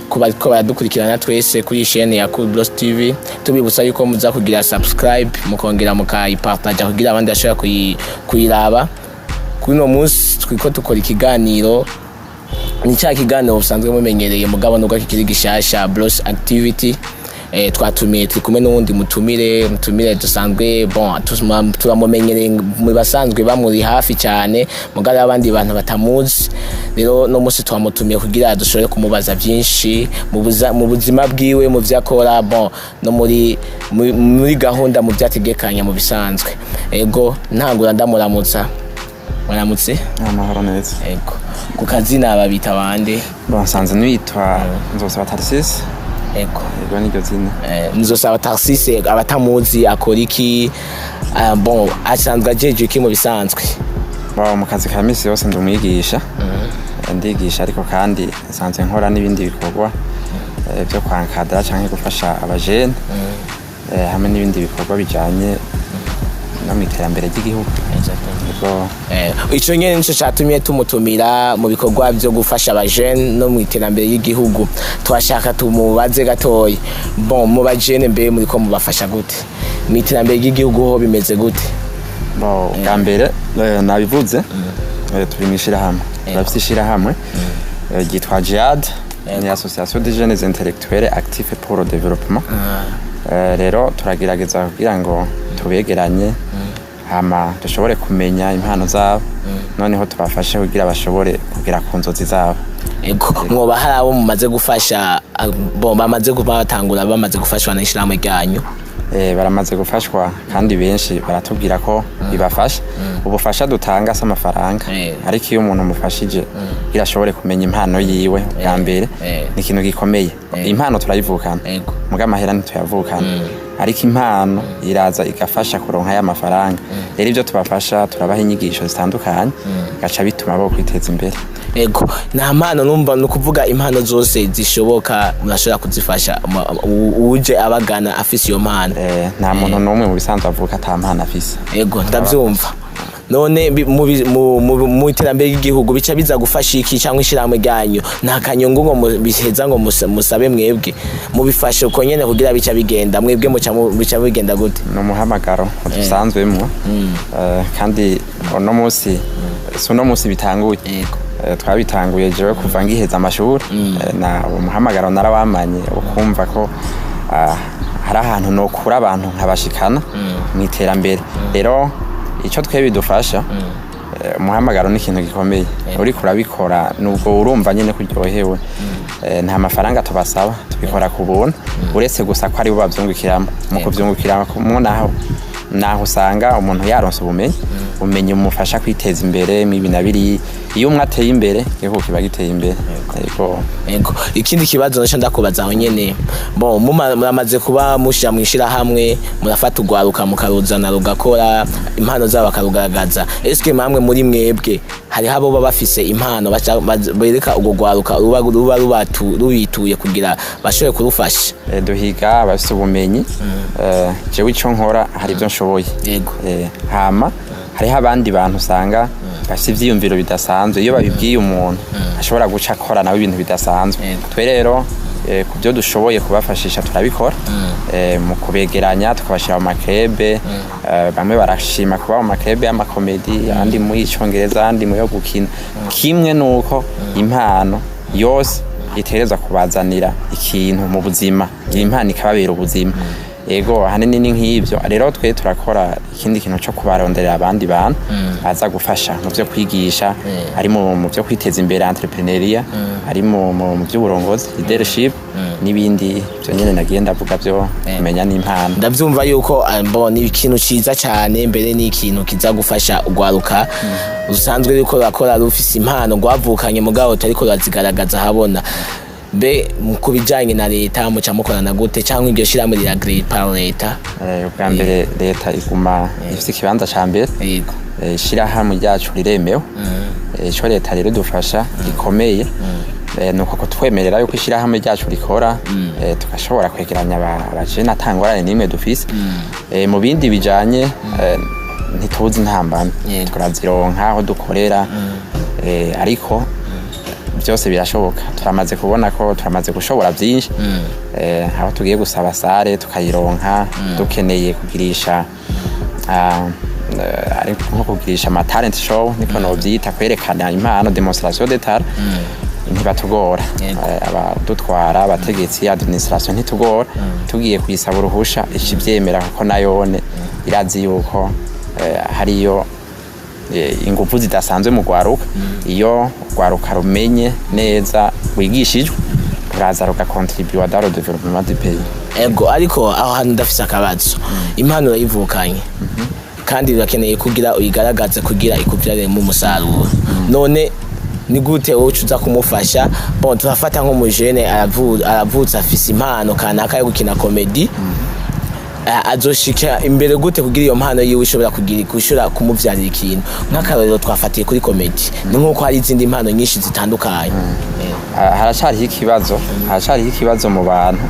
Ku bariko baradukurikirana twese kuri chaîne ya Cool Bros TV, tubibutsa yuko muza kugira subscribe, mukongera mukayipartaja kugira abandi bashobora kuyiraba. Kuri uno munsi turiko dukora ikiganiro, ni cya kiganiro busanzwe mumenyereye, mugabo nubwo kikiri gishasha, Bros Activity. Twatumiye, turi kumwe n'uwundi mutumire dusanzwe, bon, turamumenyereye mu basanzwe bamuri hafi cyane, mugabo abandi bantu batamuzi. Rero no munsi twamutumiye kugira dushobore kumubaza byinshi mu buzima bwiwe, mu vyo akora, bon, no muri gahunda, mu vyategekanya mu bisanzwe. Ego, ntangura ndamuramutsa. Muramutse. Amahoro neza. Ego, ku kazina babita bande? Bon, nsanzwe nitwa Nzosaba Tarcisse. Ego, niryo zina. Nzosaba Tarcisse, abatamuzi, akora iki? Bon, asanzwe ajeje iki mu bisanzwe? Bon, mu kazi ka misi yose ndi umwigisha. Ndigisha, ariko kandi nsanzwe nkora n'ibindi bikorwa byo kwankadara canke gufasha abajene, hamwe n'ibindi bikorwa bijanye no mu iterambere ry'igihugu. Ego. Ico nyene nico catumye tumutumira mu bikorwa vyo gufasha abajene no mu iterambere ry'igihugu. Twashaka tumubaze gatoyi, bon, mu bajene mbe muriko mubafasha gute? Mu iterambere ry'igihugu ho bimeze gute? Bon, bwa mbere nabivuze, turi mu ishirahamwe, turafise ishirahamwe ryitwa JIAD, ni Association des jeunes intellectuels actifs pour le développement. Rero turagerageza kugira ngo tubegeranye, hama dushobore kumenya impano zabo, noneho tubafashe kugira bashobore kugera ku nzozi zabo. Ego, mwoba hari abo mumaze gufasha, bon, bamaze kuba batangura, bamaze gufashwa n'ishirahamwe ryanyu? Baramaze gufashwa, kandi benshi baratubwira ko bibafasha. Ubufasha dutanga si amafaranga, ariko iyo umuntu umufashije kugira ashobore kumenya impano yiwe bwa mbere, ni ikintu gikomeye. Impano turayivukana, muga amahera ntituyavukana, ariko impano iraza igafasha kuronka ya mafaranga. Rero ibyo tubafasha, turabaha inyigisho zitandukanye, gaca bituma bo kwiteza imbere. Ego, nta mpano numva, ni ukuvuga impano zose zishoboka murashobora kuzifasha uje abagana afise iyo mpano? Nta muntu n'umwe mu bisanzwe avuka ata mpano afise. Ego, ndabyumva. None mu iterambere ry'igihugu bica biza gufasha iki, cyangwa ishyirahamwe ryanyu nta kanyungu ngo biheza ngo musabe mwebwe mubifashe uko nyene kugira bica bigenda, mwebwe muca bica bigenda gute? Ni umuhamagaro dusanzwemwo, kandi uno munsi si uno munsi bitanguye. Twabitanguye jewe kuva ngiheza amashuri. Na uwo muhamagaro narawamanye wo kumva ko hari ahantu nokura abantu nkabashikana mu iterambere. Rero icyo twe bidufasha, umuhamagaro ni ikintu gikomeye, uriko urabikora nubwo urumva nyine ko uryohewe. Nta mafaranga tubasaba, tubikora ku buntu, uretse gusa ko aribo bavyungukiramo. Mu kuvyungukiramo naho usanga umuntu yaronse ubumenyi bumufasha kwiteza imbere mibi na biriya. Iyo umwe ateye imbere, igihugu kiba giteye imbere. Yego. Ego, ikindi kibazo naco ndakubaza aho nyene, bon, muramaze kuba mushira mwishirahamwe, murafata urwaruka mukaruzana rugakora, impano zabo bakarugaragaza. Eske mamwe muri mwebwe hariho abo baba bafise impano bereka urwo rwaruka ruba rubituye kugira bashobore kurufasha? Duhiga abafise ubumenyi. Jewe ico nkora, hari ibyo nshoboye. Hama hariho abandi bantu usanga bafise ivyiyumviro bidasanzwe, iyo babibwiye umuntu ashobora guca akora nawe ibintu bidasanzwe. Twe rero ku byo dushoboye kubafashisha turabikora, mu kubegeranya tukabashyira mu ma clubs. Bamwe barashima kuba mu ma clubs y'ama comédie, abandi mu y'icongereza, abandi mu yo gukina. Kimwe nuko impano yose itegerezwa kubazanira ikintu mu buzima, iyi impano ikababera ubuzima. Ego, ahanini ni nk'ibyo. Rero twe turakora ikindi kintu cyo kubaronderera abandi bantu baza gufasha mu byo kwigisha, ari mu byo kwiteza imbere, entrepreneuriat, ari mu by'uburongozi, leadership, n'ibindi byo nyine nagiye ndavuga byo kumenya n'impano. Ndabyumva yuko bon, ni ikintu ciza cyane, mbere ni ikintu kiza gufasha urwaruka rusanzwe ruriko rurakora, rufise impano rwavukanye mugabo rutariko rurazigaragaza ahabona. Mbe ku bijanye na leta muca mukorana gute, cyangwa iryo shirahamwe rira agréé par leta? Ubwa mbere leta iguma ifite ikibanza ca mbere. Ishirahamwe ryacu riremewe. Ico leta rero dufasha gikomeye, ni uko kutwemerera yuko ishirahamwe ryacu rikora, tugashobora kwegeranya abajene ata ngorane n'imwe dufise. Mu bindi bijanye ntituzi intambamyi, turazironka aho dukorera, ariko byose Byose birashoboka. Turamaze kubona ko turamaze gushobora byinshi. Aho tugiye gusaba salle tukayironka, dukeneye kugirisha ariko nko kugirisha ama talent show, niko novyita, kwerekana impano, démonstration de talent, ntibatugora. Abadutwara, abategetsi, administration ntitugora. Tugiye kuyisaba uruhusha ica ivyemera, kuko nayone irazi yuko hariyo ingufu zidasanzwe mu rwaruka. Iyo rwaruka rumenye neza, rwigishijwe, ruraza rugakontribuwa dans le développement du pays. Ego, ariko aho hantu ndafise akabazo. Impano urayivukanye kandi birakeneye kugira uyigaragaze kugira ikuvyaremo umusaruro. None ni gute wowe uza kumufasha? Bon, turafata nk'umujene aravutse afise impano kanaka yo gukina comédie. Azoshika imbere gute kugira iyo mpano yiwe ishobora kugira gushobora kumuvyarira ikintu? Nk'akarorero twafatiye kuri comédie, ni nk'uko hari izindi mpano nyinshi zitandukanye. Haracariho ikibazo, haracariho ikibazo mu bantu.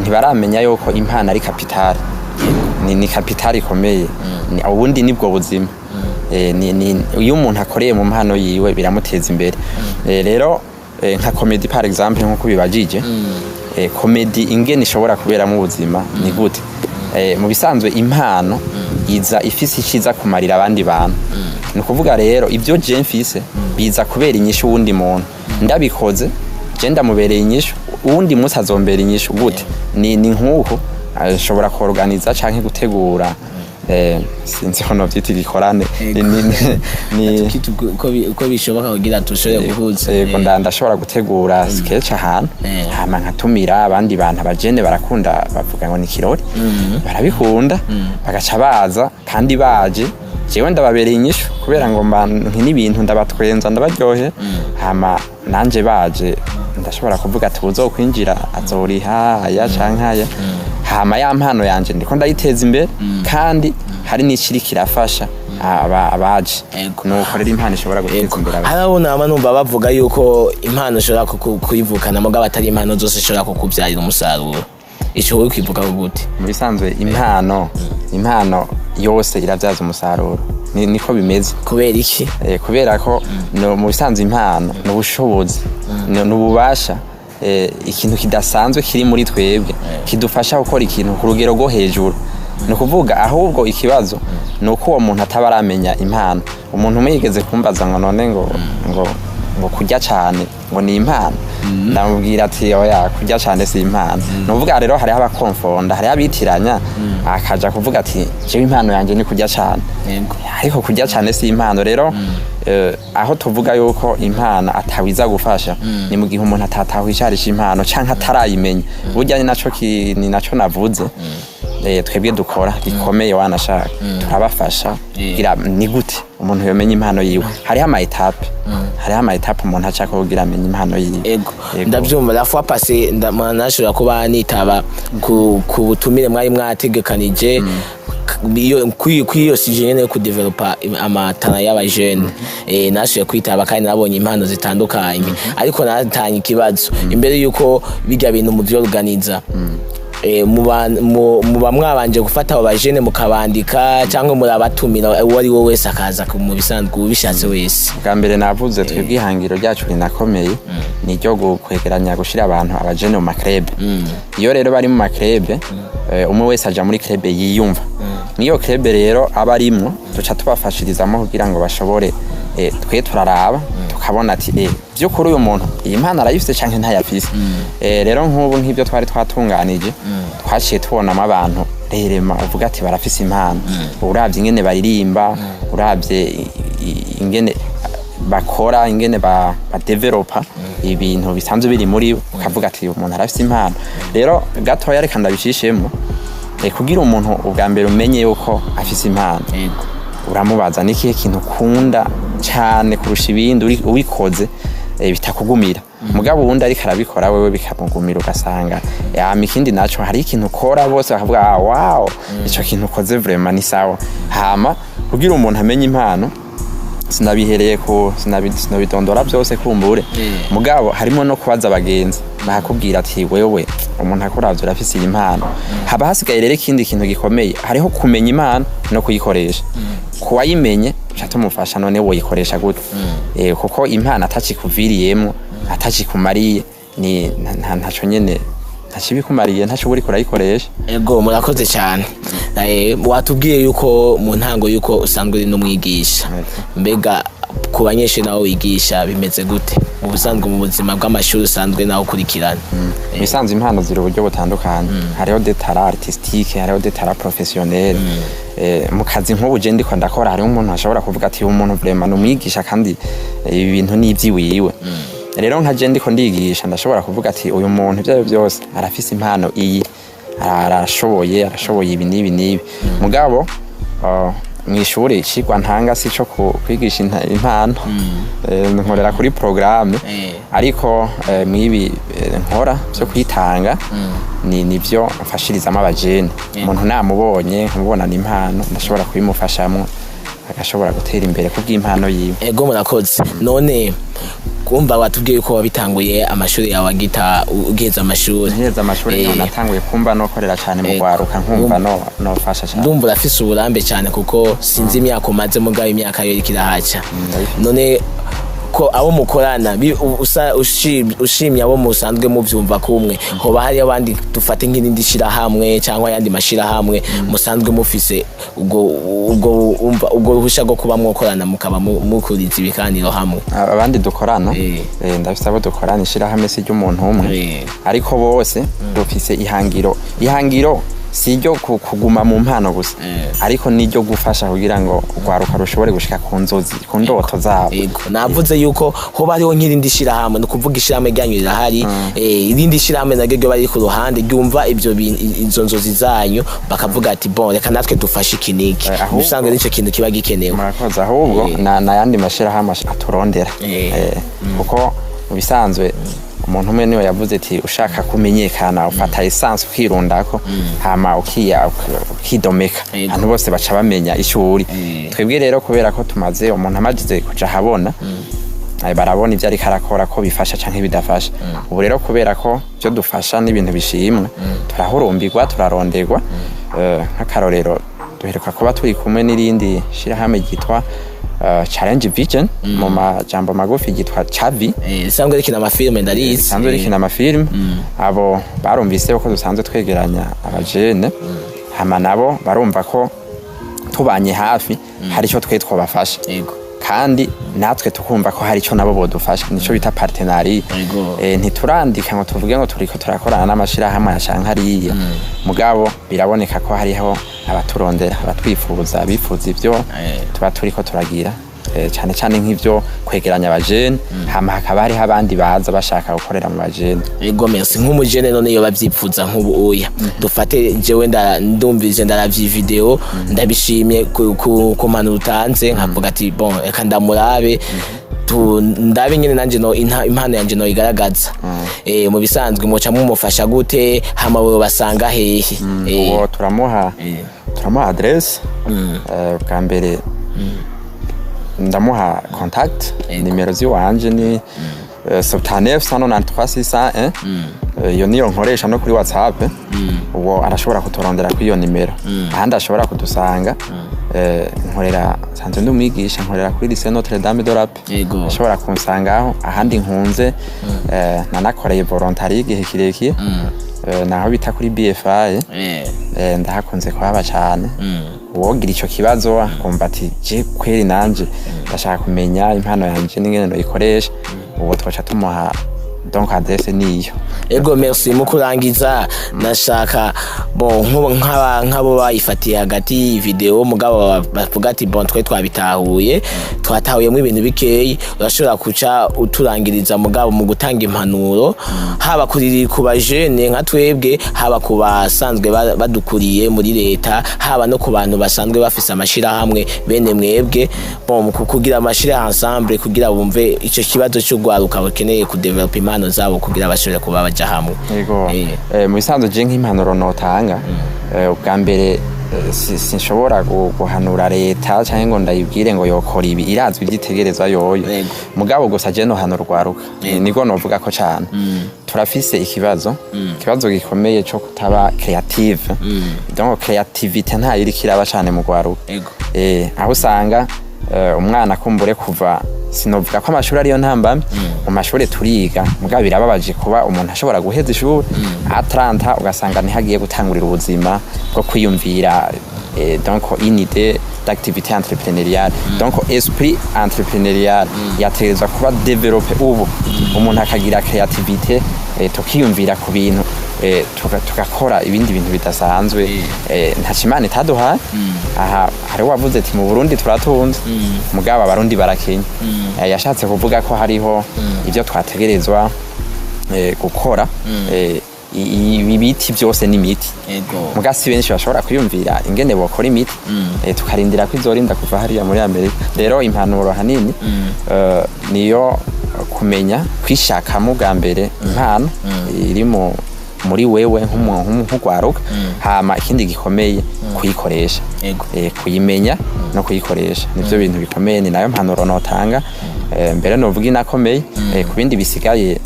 Ntibaramenya yuko impano ari capital, ni capital ikomeye. Ubundi nibwo buzima. Iyo umuntu akoreye mu mpano yiwe biramuteza imbere. Rero nka comédie par exemple, nkuko bibajije, comédie ingene ishobora kuberamo ubuzima ni gute? Mu bisanzwe impano iza ifise iciza kumarira abandi bantu. Ni ukuvuga rero ibyo je mfise biza kubera inyishu uwundi muntu. Ndabikoze je ndamubereye inyishu, uwundi munsi azombera inyishu gute? Ni nk'uko ashobora kuorganiza canke gutegura, sinzi ko novyita igikorane. Uko bishoboka kugira dushobore guhuza. Yego, ndashobora gutegura sketch ahantu, hama nkatumira abandi bantu. Abajene barakunda, bavuga ngo ni kirori, barabikunda, bagaca baza. Kandi baje jewe ndababereye inyishu, kubera ngo mba nkina ibintu ndabatwenza, ndabaryohe. Hama nanje baje ndashobora kuvuga ati uzokwinjira azoriha aya canke aya. Hama ya mpano yanje ndiko ndayiteza imbere, kandi hari n'ikiri kirafasha abaje. Nuko rero impano ishobora guteza imbere abantu. Harabo nama numva bavuga yuko impano ushobora kuyivukana, mugabo atari impano zose ishobora kukubyarira umusaruro. Ico wowe kwivuga gute? Mu bisanzwe impano yose iravyaza umusaruro. Niko bimeze. Kubera iki? Kubera ko mu bisanzwe impano ni ubushobozi, ni ububasha, ikintu kidasanzwe kiri muri twebwe kidufasha gukora ikintu ku rugero rwo hejuru. Ni ukuvuga ahubwo ikibazo ni uko uwo muntu ataba aramenya impano. Umuntu umwe yigeze kumbaza ngo none ngo kurya cyane ngo ni impano? Ndamubwira ati oya, kurya cyane si impano. Ni ukuvuga rero hariho abakonfonda, hariho abitiranya, akaja kuvuga ati jewe impano yanjye ni kurya cyane. Ariko kurya cyane si impano. Rero aho tuvuga yuko impano atawiza gufasha ni mu gihe umuntu atatahuye icarisha impano canke atarayimenya. Burya ni naco ni naco navuze, twebwe dukora gikomeye, wanashaka turabafasha kugira ni gute umuntu yomenya impano yiwe. Hariho ama étapes, hariho ama étapes umuntu acako kugira amenye impano yiwe. Ego. Ndabyumva. La fois passée nashobora kuba nitaba ku butumire mwari mwategekanije iyo kuri iyo sujet nyene yo kudevelopa ama talents y'abajene. Nashoboye kwitaba kandi nabonye impano zitandukanye, ariko natanye ikibazo imbere yuko bijya bintu muvyorganiza. Muba mwabanje gufata abo bajene mukabandika, cyangwa murabatumira uwo ari we wese akaza mu bisanzwe ubishatse wese? Bwa mbere navuze, twebwe ihangiro ryacu rinakomeye ni iryo kwegeranya, gushyira abantu, abajene mu ma clubs. Iyo rero bari mu ma clubs, umwe wese aja muri club yiyumva. Niyo club rero aba arimwo duca tubafashirizamo kugira ngo bashobore, twe turaraba tukabona ati by'ukuri uyu muntu iyi mpano arayifise canke ntayafise. Rero nk'ubu nk'ibyo twari twatunganije, twaciye tubonamo abantu rerema uvuga ati barafise impano. Uravye ingene baririmba, uravye ingene bakora, ingene badevelopa ibintu bisanzwe biri muri bo, ukavuga ati uyu muntu arafise impano. Rero gatoya reka ndabicishemo. Kugira umuntu ubwa mbere umenye yuko afise impano, uramubaza n'ikihe kintu ukunda cyane kurusha ibindi, ubikoze bitakugumira, mugabo uwundi ariko arabikora wewe bikamugumira, ugasanga yama. Ikindi naco, hari ikintu ukora bose bakavuga: "Ah, wow, ico kintu ukoze vraiment ni sawa." Hama kugira umuntu amenye impano, sinabihereye ku sinabidondora byose kumbure, mugabo harimo no kubaza abagenzi, bakakubwira ati wewe umuntu akuravye urafise iyi mpano. Haba hasigaye rero ikindi kintu gikomeye, hariho kumenya impano no kuyikoresha. Kuwayimenye uca tumufasha: none woyikoresha gute? Kuko impano atacikuviriyemwo. Atakikumariye ni ntaco nyene, ntakibikumariye, ntaco uba uriko urayikoresha. Ego, murakoze cyane. Watubwiye yuko mu ntango yuko usanzwe uri n'umwigisha. Mbega ku banyeshuri nawe wigisha bimeze gute mu busanzwe, mu buzima bw'amashuri usanzwe nawe ukurikirana? Mu bisanzwe impano ziri uburyo butandukanye: hariho des talents artistiques, hariho des talents professionnels. Mu kazi nk'ubu je ndiko ndakora, hariho umuntu ashobora kuvuga ati: "Uyu muntu vraiment ni umwigisha kandi ibi bintu ni ivy'iwiwe." Rero nka je ndiko ndigisha, ndashobora kuvuga ati: "Uyu muntu ibyo ari byo byose arafise impano iyi, arashoboye ibi n'ibi n'ibi." Mugabo mw'ishure icigwa ntanga si ico kwigisha impano. Nkorera kuri programme. Ariko mwibi nkora byo kwitanga ni nivyo mfashirizamo abajene. Umuntu namubonye nkamubonana impano, ndashobora kubimufashamwo agashobora gutera imbere kubw'impano yiwe. Ego, murakoze. None kumva watubwiye ko wabitanguye amashuri yawe agita ugiheza amashuri. Nkiheza amashuri niho natanguye kumva nokorera cyane mu rwaruka, nkumva no nofasha cyane. Ndumva urafise uburambe cyane, kuko sinzi imyaka umaze, mugabo imyaka yo iriko irahaca. Ndayifise. None ko abo mukorana ushimye abo musanzwe muvyumva kumwe, hoba hariyo abandi, dufate nk'irindi shirahamwe cyangwa ayandi mashirahamwe musanzwe mufise ubwo umva ubwo ruhusha rwo kuba mwokorana, mukaba mukuriza ibiganiro hamwe? Abandi dukorana? Ndafise abo dukorana. Ishirahamwe si ry'umuntu umwe, ariko bose dufise ihangiro. Ihangiro si iryo kuguma mu mpano gusa, ariko n'iryo gufasha kugira ngo urwaruka rushobore gushika ku nzozi, ku ndoto zabo. Yego, navuze yuko hoba hariho nk'irindi shirahamwe, ni ukuvuga ishirahamwe ryanyu rirahari, irindi shirahamwe naryo ryo bari ku ruhande ryumva ivyo izo nzozi zanyu, bakavuga ati: "Bon, reka natwe dufashe iki n'iki." Ubusanzwe nicyo kintu kiba gikenewe. Murakoze. Ahubwo n'ayandi mashirahamwe aturondera. Kuko mu bisanzwe umuntu umwe niwe yavuze ati: "Ushaka kumenyekana ufata essence ukirundako, hama ukidomeka, abantu bose baca bamenya icyo uri." Twebwe rero kubera ko tumaze, umuntu amaze kuja ahabona, barabona ibyo ariko arakora ko bifasha canke bidafasha. Ubu rero kubera ko byo dufasha n'ibintu bishimwa, turahurumbirwa, turaronderwa. Nk'akarorero, duheruka kuba turi kumwe n'irindi shirahamwe ryitwa Challenge Vision, mu majambo magufi ryitwa Chavi. Risanzwe rikina amafilme, ndarizi. Risanzwe rikina amafilme. Abo barumvise ko dusanzwe twegeranya abajene, hama nabo barumva ko tubanye hafi hari icyo twe twobafasha, kandi natwe tukumva ko hari icyo nabo bodufasha. Nico bita partenariat. Ntiturandika ngo tuvuge ngo turiko turakorana n'amashirahamwe ya canke hariya, mugabo biraboneka ko hariho abaturondera, abatwifuza, abifuza ivyo tuba turiko turagira, cane cane nk'ivyo kwegeranya abajene, hama hakaba hariho abandi baza bashaka gukorera mu bajene. Ego, merci. Nk'umujene none yoba avyipfuza nk'ubu uya, dufate jewe ndumvise, ndaravye video, ndabishimye ku mpanuro utanze, nkavuga ati: "Bon, reka ndamurabe, ndabe nyene nanje no impano yanje no igaragaza." Mu bisanzwe muca mumufasha gute? Hama bo basanga hehe? Uwo turamuha turamuha adresse. Bwa mbere ndamuha contact. Nimero ziwanje ni 79 193 601. Iyo niyo nkoresha no kuri WhatsApp. Uwo arashobora kuturondera kuri iyo nimero. Ahandi ashobora kudusanga, nkorera, nsanzwe ndi umwigisha, nkorera kuri Lycée Notre Dame de la Paix. Ashobora kunsangaho. Ahandi nkunze, nanakoreye volontariat igihe kirekire, naho bita kuri BFI. Ndahakunze kuhaba cyane. Uwogira ico kibazo akumva ati: "Je kweri nanje ndashaka kumenya impano yanje n'ingene noyikoresha", uwo twoca tumuha donc adresse niyo. Ego, merci. Mu kurangiza nashaka, bon, nk'abo bayifatiye hagati y'iyi video, mugabo bavuga ati: "Bon, twe twabitahuye, twatahuyemo ibintu bikeyi", urashobora kuca uturangiriza, mugabo mu gutanga impanuro, haba kuri ku bajene nka twebwe, haba ku basanzwe badukuriye muri leta, haba no ku bantu basanzwe bafise amashirahamwe bene mwebwe, bon, mu kugira amashirahamwe ensemble, kugira bumve ico kibazo cy'urwaruka bakeneye kudevelopa impano zabo kugira bashobore kuba baja hamwe. Yego. Mu bisanzwe je nk'impanuro notanga, ubwa mbere sinshobora guhanura leta canke ngo ndayibwire ngo yokora ibi, irazwi ivyitegerezwa yoyo. Mugabo gusa je nohanura urwaruka. Niko novuga ko cane turafise ikibazo gikomeye co kutaba créative. Donc créativité ntayo iriko iraba cane mu rwaruka. Aho usanga umwana akumbure kuva Sinovuga ko amashuri ariyo ntambamye. Mu mashuri turiga, mugabo birababaje kuba umuntu ashobora guheza ishuri à 30, ugasanga ntihagiye gutangurira ubuzima bwo kwiyumvira, donc une idée d'activité entrepreneuriale. Donc esprit entrepreneurial yategerezwa kuba développé ubu, umuntu akagira créativité, tukiyumvira ku bintu, tugakora ibindi bintu bidasanzwe. Ntaco Imana itaduhaye. Aha hariho uwavuze ati: "Mu Burundi turatunze, mugabo Abarundi barakenya." Yashatse kuvuga ko hariho ibyo twategerezwa gukora. Ibi biti byose ni imiti, muga si benshi bashobora kwiyumvira ingene bokora imiti, tukarindira ko izorinda kuva hariya muri Amerika. Rero impanuro hanini niyo kumenya kwishakamo bwa mbere impano iri muri wewe nk'ugwaruka, hama ikindi gikomeye kuyikoresha. Kuyimenya no kuyikoresha nivyo bintu bikomeye, ni nayo mpanuro notanga. Mbere novuga inakomeye. Ku bindi bisigaye,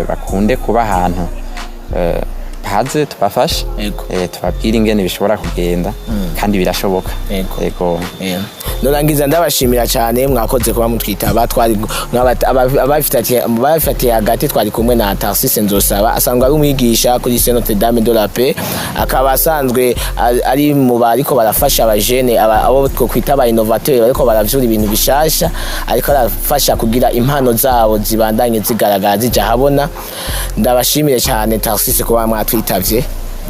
bakunde kuba ahantu, baze tubafashe, tubabwire ingene bishobora kugenda, kandi birashoboka. Ego. Yeah. Norangiza ndabashimira cyane, mwakoze kuba mutwitaba. Twari abafatiye hagati, twari kumwe na Tarcisse Nzosaba, asanzwe ari umwigisha kuri Lycée Notre Dame de la Paix, akaba asanzwe ari mu bariko barafasha abajene abo twokwita aba innovateur, bariko baravyura ibintu bishasha, ariko arafasha kugira impano zabo zibandanye zigaragara, zija habona. Ndabashimire cyane, Tarcisse, kuba mwatwitavye.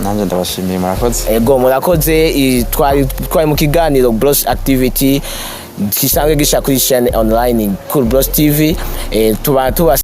Nanjye ndabashimiye, murakoze. Ego, murakoze. Twari mu kiganiro Bros Activity gisanzwe gisha kuri chaîne online Cool Bros TV. Tuba tuba